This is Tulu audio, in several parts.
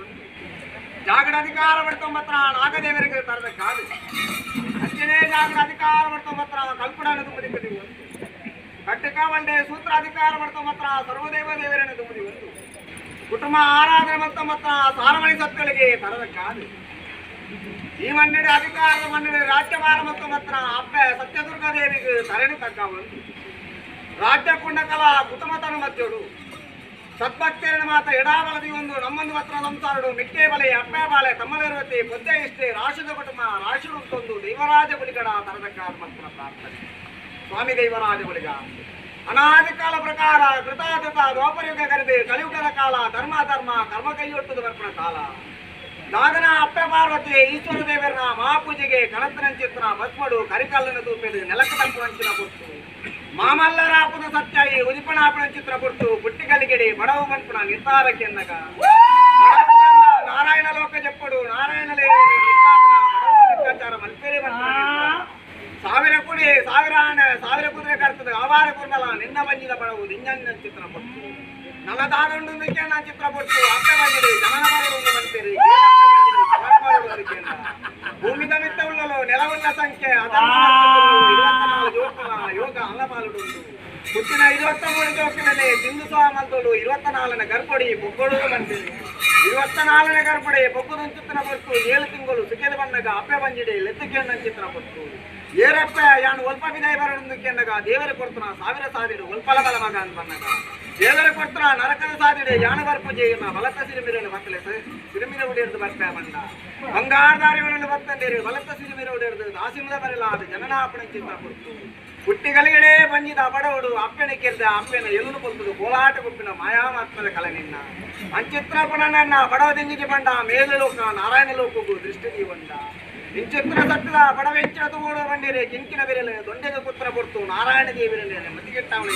ಒಂದು ಜಾಗಡ ಅಧಿಕಾರ ಪಡ್ಕೊಂಬತ್ರ ನಾಗದೇವರಿಗೆ ತರದ ಕಾದು ಅಂಚನೇ ಜಾಗಡ ಅಧಿಕಾರ ಪಡ್ಕೊಂಬತ್ರ ಕಲ್ಪಡನ ತುಂಬದಿ ಒಂದು ಕಟ್ಟಕಾವಂಡೆ ಸೂತ್ರ ಅಧಿಕಾರ ಪಡ್ಕೊಂಬತ್ರ ಸರ್ವದೇವ ದೇವರನ್ನು ತುಂಬದಿ ಒಂದು ಕುಟುಂಬ ಆರಾಧನೆ ಮತ್ತೊಮ್ಮತ್ರ ಸಾರಮಣಿ ಸತ್ಗಳಿಗೆ ತರದ ಕಾದು ಈ ಮಣ್ಣಿನ ಅಧಿಕಾರ ಮಣ್ಣಿನ ರಾಜ್ಯಭಾರ ಮತ್ತು ಮಾತ್ರ ಅಪ್ಪೆ ಸತ್ಯದುರ್ಗ ದೇವಿಗೆ ತರಣಿ ತಗ್ಗ ಒಂದು ರಾಜ್ಯ ಕುಂಡಕಲ ಕುಟುಂಬತನ ಮಧ್ಯಡು ಸದ್ಭಕ್ತರನ ಮಾತ ಎಡಾಬಲದಿ ಒಂದು ನಮ್ಮೊಂದು ಮಾತ್ರ ಸಂಸಾರಡು ಮಿಕ್ಕೆ ಬಲೆ ಅಪ್ಪೆ ಬಾಳೆ ತಮ್ಮಲಿರುವತಿ ಪೊದ್ದೆ ಇಷ್ಟೇ ರಾಶಿದ ಕುಟುಂಬ ರಾಶಿಡುಂಟೊಂದು ದೈವರಾಜ ಬಲಿಗಡ ತರದಕ್ಕಾದ ಮಾತ್ರ ಪ್ರಾರ್ಥನೆ. ಸ್ವಾಮಿ ದೈವರಾಜ ಬಲಿಗ ಅನಾದಿ ಕಾಲ ಪ್ರಕಾರ ಕೃತಾಕೃತ ದ್ವಾಪರಯುಗ ಕರೆದು ಕಲಿಯುಗದ ಕಾಲ ಧರ್ಮ ಧರ್ಮ ಕರ್ಮ ಕೈಯೊಟ್ಟುದು ಬರ್ಪಣ ಕಾಲ ದಾದನ ಅಪ್ಪೆ ಪಾರ್ವತಿ ಈಶ್ವರ ದೇವರನ ಮಹಾಪೂಜೆಗೆ ಕಣತನಂಚಿತ್ರ ಭಸ್ಮಡು ಕರಿಕಲ್ಲನ ತೂಪೆದು ನೆಲಕ್ಕೆ ತಪ್ಪುವಂಚಿನ ಕೊಟ್ಟು ಮಾಮಲ್ಲರಾಪುದ ಸತ್ಯಾಯಿ ಉದಿಪಣಾಪಣ ಚಿತ್ರ ಕೊಟ್ಟು ಪುಟ್ಟಿಗಲಿಗೆಡಿ ಬಡವು ಮನ್ಪುಣ ನಿರ್ಧಾರಕ್ಕೆ ಎನ್ನಗ ನಾರಾಯಣ ಲೋಕ ಜಪ್ಪಡು ನಾರಾಯಣ ಲೆಕ್ಕಾಚಾರ ಮಲ್ಪೇರಿ ಸಾವಿರ ಕುಡಿ ಸಾವಿರ ಆನೆ ಸಾವಿರ ಕುದುರೆ ಕರ್ತದೆ ಆವಾರ ಕುರ್ಮಲ ನಿನ್ನ ಬಂಜಿದ ಬಡವು ನಿಂಜನ್ನ ಚಿತ್ರ ಕೊಟ್ಟು ನನ್ನ ದಾದಂಡು ನನ್ನ ಚಿತ್ರ ಕೊಟ್ಟು ಅಪ್ಪೆ ಬಂದಿರಿ ಜನನ ಬರಡು ಬಂತೀರಿ ಭೂಮಿದ ಮಿತ್ತ ಉಳ್ಳಲು ನೆಲವುಳ್ಳ ಸಂಖ್ಯೆ ಅಧರ್ಮ 24 ಯೋಗ ಅಲ್ಲಪಾಲುಡು ಹುಟ್ಟಿನ 23 ಜೋಕಿನಲ್ಲಿ ಸಿಂಧು ಸ್ವಾಮಲ್ತೋಡು 24ನೇ ಗರ್ಭಡಿ ಬೊಗ್ಗೊಡು ಬಂದಿರಿ 24ನೇ ಗರ್ಭಡಿ ಬೊಗ್ಗುದನ್ ಚಿತ್ರ ಕೊಟ್ಟು 7 ತಿಂಗಳು ಸುಖದ ಬಣ್ಣಗ ಅಪ್ಪೆ ಬಂಜಿಡಿ ಲೆತ್ತುಕೆಣ್ಣ ಚಿತ್ರ ಕೊಟ್ಟು ಏರಪ್ಪ ಯಾನು ಒಲ್ಪ ವಿದಾಯ ಬರಡುಂದಕ್ಕೆನ್ನಗ ದೇವರ ಕೊಡ್ತನ ಸಾವಿರ ಸಾದಿಡು ಒಲ್ಪಲ ಬಲ ಮಗ ಅಂತ ಬಣ್ಣಗ ದೇವರ ಕೊಡ್ತನ ನರಕದ ಸಾದಿಡೆ ಯಾನ ಬರ್ಪು ಜೆಯ್ಯನ ಬಲತ್ತ ಸಿರಿಮಿರನು ಬತ್ತಲೆ ಸಿರಿಮಿರ ಉಡಿಯರ್ದು ಬರ್ಪೆ ಬಂಡ ಬಂಗಾರದಾರಿಗಳನ್ನು ಬತ್ತಂಡೇರಿ ಬಲತ್ತ ಸಿರಿಮಿರ ಉಡಿಯರ್ದು ದಾಸಿಮದ ಬರಲಾದ ಜನನಾಪಣ ಚಿತ್ರ ಕೊಡ್ತು ಹುಟ್ಟಿಗಲಿಗಡೆ ಬಂಜಿದ ಬಡವಡು ಅಪ್ಪೆನ ಕೆರ್ದ ಅಪ್ಪೆನ ಎಲ್ಲು ಕೊಲ್ತದು ಕೋಲಾಟ ಗುಪ್ಪಿನ ಮಾಯಾಮಾತ್ಮದ ಕಲೆ ನಿನ್ನ ಅಂಚಿತ್ರ ಪುನನ್ನ ಬಡವ ದಿಂಜಿಗೆ ಬಂಡ ಮೇಲು ಲೋಕ ನಾರಾಯಣ ಲೋಕಗೂ ದೃಷ್ಟಿ ದೀವಂಡ ಇಂಚಿತ್ರ ಸತ್ತದ ಬಡವೆಂಚಿನ ತಗೋಡು ಬಂಡಿರೆ ಕಿಂಕಿನ ಬೆರೆಲೆ ದೊಂಡೆಗೆ ಕುತ್ರ ಕೊಡ್ತು ನಾರಾಯಣ ದೇವರೇ ಮತಿಗೆಟ್ಟಾವಣ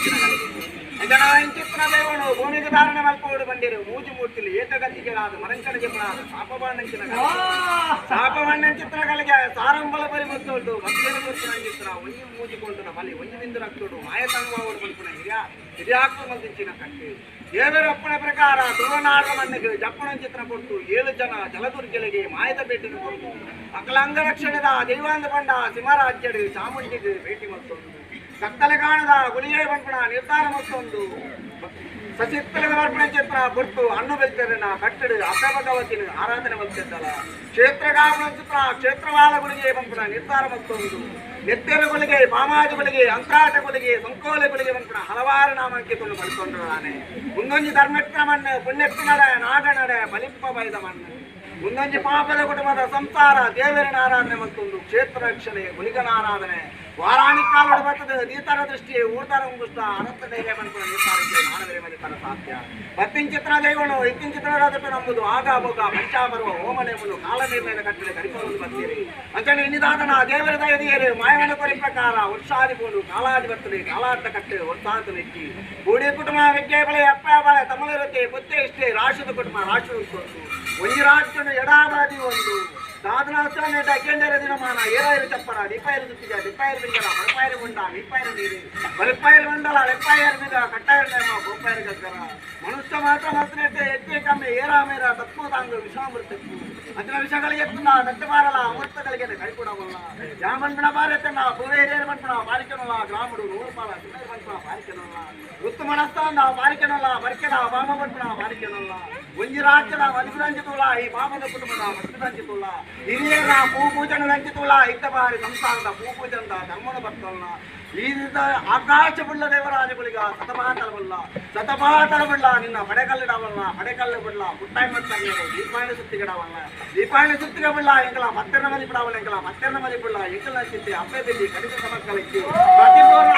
ಜನ ಇಂಚಿತ್ರ ದೇವನು ಭೂಮಿಗೆ ಧಾರಣೆ ಮಲ್ಕೋಡು ಬಂಡಿರೆ ಮೂಜು ಮೂರ್ತಿಲಿ ಏಕಗತಿಗೆಳಾದ ಮರಂಕಣ ಜಪನಾದ ಶಾಪಬಾಣಂಚಿನ ಶಾಪಬಾಣಂಚಿತ್ರಗಳಿಗೆ ಸಾರಂಬಲ ಪರಿ ಮತ್ತೊಂದು ಮತ್ತೇನು ಕೊಡ್ತನ ಚಿತ್ರ ಒಂಜಿ ಮೂಜಿಕೊಂಡು ಬಲಿ ಒಂಜಿ ಬಿಂದು ರಕ್ತೋಡು ಮಾಯತನುವಾಡು ಮಲ್ಪುನ ಹಿರಿಯ ಹಿರಿಯಾಕ್ತು ಮಲ್ದಿಂಚಿನ ಕಟ್ಟಿ ದೇವರ ಅಪ್ಪಣೆ ಪ್ರಕಾರ ತುಳುನಾಡ ಮಣ್ಣಿಗೆ ಜಪ್ಪಣ ಚಿತ್ರ ಕೊಟ್ಟು 7 ಜನ ಜಲದುರ್ಗೆಲೆಗೆ ಮಾಯದ ಭೇಟಿನ ಕೊಟ್ಟು ಅಕಲಾಂಗ ರಕ್ಷಣೆದ ದೈವಾಂದ ಬಂಡ ಸಿಂಹರಾಜ್ಯಡು ಚಾಮುಂಡಿಗೆ ಭೇಟಿ ಮತ್ತೊಂದು ಕತ್ತಲೆ ಕಾಣದ ಗುಳಿಯೇ ಬಂಪಣ ನಿರ್ಧಾರ ಮತ್ತೊಂದು ಸಚಿತ್ತಲದ ವರ್ಪಣೆ ಚಿತ್ರ ಗುರ್ತು ಹಣ್ಣು ಬೆಲ್ತರನ ಕಟ್ಟಡು ಅಪ್ಪ ಭಗವತಿನ ಆರಾಧನೆ ಮಲ್ತಿದ್ದಲ್ಲ ಕ್ಷೇತ್ರಗಾಪಣ ಚಿತ್ರ ಕ್ಷೇತ್ರವಾದ ಗುಳಿಗೆ ಬಂಪಣ ನಿರ್ಧಾರ ಮತ್ತೊಂದು ನೆತ್ತೆರುಗಳಿಗೆ ಪಾಮಾಜುಗಳಿಗೆ ಅಂತ್ರಾಟಗಳಿಗೆ ಸಂಕೋಲೆಗಳಿಗೆ ಬಂಪಣ ಹಲವಾರು ನಾಮಾಂಕಿತವನ್ನು ಪಡೆದುಕೊಂಡಾನೆ ಮುಂದೊಂಜಿ ಧರ್ಮಕ್ಕೆ ಮಣ್ಣು ಪುಣ್ಯಕ್ಕೆ ನಡೆ ನಾಗನಡೆ ಬಲಿಪ್ಪ ಬೈದ ಮಣ್ಣು ಮುಂದೊಂಜಿ ಪಾಪದ ಕುಟುಂಬದ ಸಂಸಾರ ದೇವರಿನ ಆರಾಧನೆ ಮತ್ತೊಂದು ಕ್ಷೇತ್ರ ರಕ್ಷಣೆ ಗುಳಿಗನ ಆರಾಧನೆ ವಾರಾಣಿ ಕಾಲೋಡು ಬರ್ತದೆ ದೀತರ ದೃಷ್ಟಿ ಊರ್ತರ ಉಂಗುಷ್ಟ ಅನಂತ ಧೈರ್ಯ ಮನ್ಪುಣ ನಿರ್ಧಾರಕ್ಕೆ ಮಾನವರೇ ಮಲಿಪರ ಸಾಧ್ಯ ಬತ್ತಿನ ದೈವನು ಇತ್ತಿನ ಚಿತ್ರರಾದಟ್ಟು ನಂಬುದು ಆಗ ಭೋಗ ಪಂಚಾಬರುವ ಹೋಮನೆಂಬುದು ಕಾಲ ನಿರ್ಣಯದ ಕಟ್ಟಲೆ ಕರಿಪರುವುದು ಬರ್ತೀರಿ ಅಂಚನೆ ಇನ್ನಿದಾತನ ದೇವರ ದಯದಿಯರು ಮಾಯವನ ಕೊರಿ ಪ್ರಕಾರ ವರ್ಷಾದಿ ಬೋಲು ಕಾಲಾದಿ ಬರ್ತದೆ ಕಾಲಾರ್ಥ ಕಟ್ಟೆ ವರ್ಷಾತು ನೆಚ್ಚಿ ಗೂಡಿ ಕುಟುಂಬ ವಿದ್ಯೆ ಬಳೆ ಅಪ್ಪ ಬಳೆ ತಮಿಳಿರುತ್ತೆ ಪುತ್ತೆ ಇಷ್ಟೇ ರಾಷ್ಟ್ರದ ಕುಟುಂಬ ರಾಷ್ಟ್ರ ಒಂಜಿ ರಾಷ್ಟ್ರನು ಎಡಾಬಾದಿ ಒಂದು ಸಾಧನಾಸ್ತ್ರ ಅಖಂಡರ ದಿನಮಾನ ಏರಾಯಿರು ಚಪ್ಪರ ಡಿಪಾಯಿರು ಸುತ್ತಿಗ ಡಿಪಾಯಿರು ಬಿಂಗಲ ಬರಪಾಯಿರು ಗುಂಡ ಮಿಪ್ಪಾಯಿರು ನೀರು ಬರಪಾಯಿರು ಮಂಡಲ ಲೆಪ್ಪಾಯಿರು ಬಿದ ಕಟ್ಟಾಯಿರು ನೇಮ ಗೋಪಾಯಿರು ಗಗ್ಗರ ಮನುಷ್ಯ ಮಾತ್ರ ಮಾತ್ರ ಎತ್ತೆ ಕಮ್ಮಿ ಏರಾಮೇರ ತತ್ವದಾಂಗ ವಿಷಾಮೃತಕ್ಕೂ ಅಂಚಿನ ವಿಷಗಳಿಗೆ ಎತ್ತುನ ದಟ್ಟಬಾರಲ ಅಮೃತಗಳಿಗೆ ಕೈಕೊಡವಲ್ಲ ಯಾಮನ್ಪಣ ಬಾರೆತ್ತಣ್ಣ ಪೂರ್ವ ಮನ್ಪಣ ಬಾರಿಕೆನಲ್ಲ ಗ್ರಾಮಡು ನೂರುಪಾಲ ಸುಮೇರು ಮನ್ಪಣ ಬಾರಿಕೆನಲ್ಲ ಋತು ಮನಸ್ತಾಂದ ಬಾರಿಕೆನಲ್ಲ ಬರಿಕೆದ ಬಾಮ ಮನ್ಪಣ ಬಾರಿಕೆನಲ್ಲ ಒಂಜಿ ರಾಜ್ಯದ ಮನುಷ್ಯರಂಜಿತುಲ್ಲ ಈ ಪಾಪದ ಕುಟುಂಬದ ಮನುಷ್ಯರಂಜಿತುಲ್ಲ ಹಿರಿಯರ ಪೂ ಪೂಜನ ರಂಜಿತುಲ್ಲ ಇತ್ತ ಬಾರಿ ಸಂಸಾರದ ಪೂ ಪೂಜನದ ಧರ್ಮದ ಭಕ್ತಲ್ಲ ಈ ಆಕಾಶ ಬುಳ್ಳ ದೇವರಾಜಗುಳಿಗ ಸತಮಾತಲವಲ್ಲ ಸತಮಾತಲಬುಳ್ಳ ನಿನ್ನ ಪಡೆಕಲ್ಲಿಡವಲ್ಲ ಪಡೆಕಲ್ಲು ಬಿಡ್ಲ ಪುಟ್ಟಾಯಿ ಮತ್ತಂಗೇರು ದೀಪಾಯಣ ಸುತ್ತಿಗಿಡವಲ್ಲ ದೀಪಾಯಣ ಸುತ್ತಿಗ ಬಿಡ್ಲ ಎಂಕಲ ಮತ್ತೆರ್ನ ಮದಿ ಬಿಡವಲ್ಲ ಎಂಕಲ ಮತ್ತೆರ್ನ ಮದಿ ಬಿಡ್ಲ ಎಂಕಲ ಚಿತ್ತೆ ಅಪ್ಪೆ ಬಿಲ್ಲಿ ಕಡಿಮೆ ಸಮಕ್ಕಲಿಕ್ಕಿ ಪ್ರತಿಪೂರ್ಣ.